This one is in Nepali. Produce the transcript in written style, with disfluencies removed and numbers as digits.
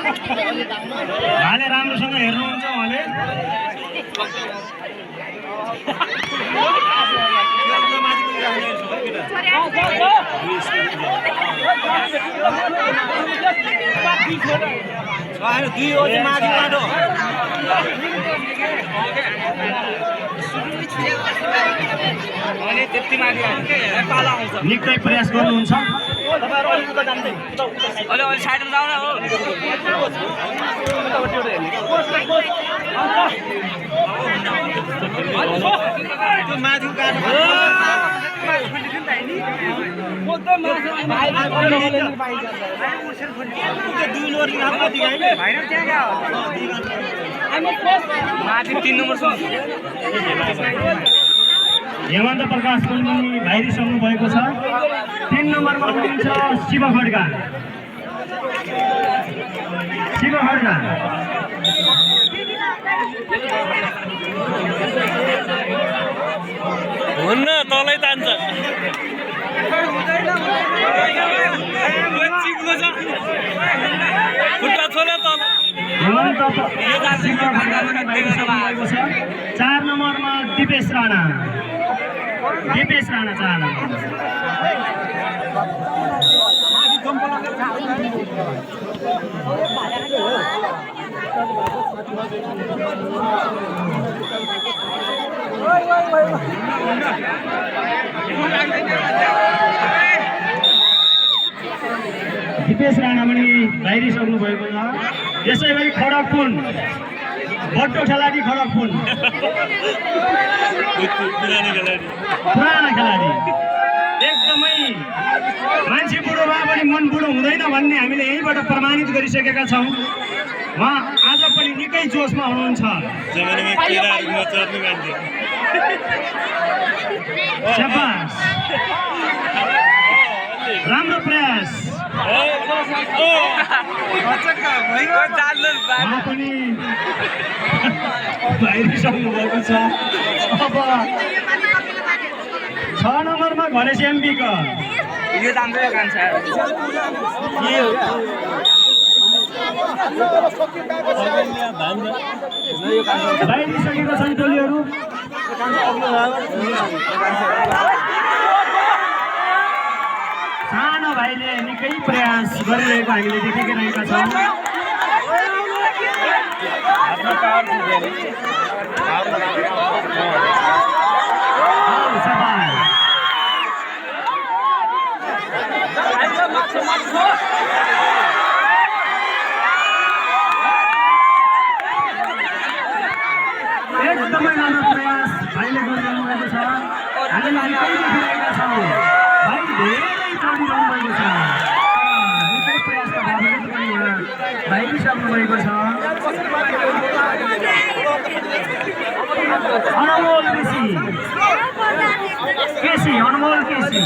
भाले राम्रोसँग हेर्नुहुन्छ उहाँले निकै प्रयास गर्नुहुन्छ हेमन्त प्रकाश पनि भाइरिसक्नु भएको छ। 3 नम्बरमा हुनुहुन्छ शिव खड्का। हुन्न तलै तान्छ खुट्टा छोड्यो तल। हेमन्त शिव खड्का पनि भाइरिसक्नु भएको छ। 4 नम्बरमा दिपेश राणा 4 नम्बर। दिपेश राणा पनि बाहिरिसक्नु भएको छ। यसै गरी खडकपुन बट्टो खेलाडी खडकपुन पुरानो खेलाडी एकदमै मान्छे बुढो भए पनि मन बुढो हुँदैन भन्ने हामीले यहीँबाट प्रमाणित गरिसकेका छौँ। उहाँ आज पनि निकै जोसमा हुनुहुन्छ। राम्रो प्रयास पनि बाहिरिसक्नु भएको छ। अब 6 नम्बरमा घरेस एमपीको बाहिरिसकेका छन् टोलीहरू। सानो भाइले निकै प्रयास गरिरहेको हामीले देखेका रहेका छौँ। एकदमै राम्रो प्रयास भाइले गरिरहनु भएको छ। हामीले निकै देखिरहेका छौँ। भाइ धेरै चढिरहनु भएको छ। निकै प्रयासका बावजुद पनि उहाँ बाहिरिसक्नु भएको छ। अनमोल केसी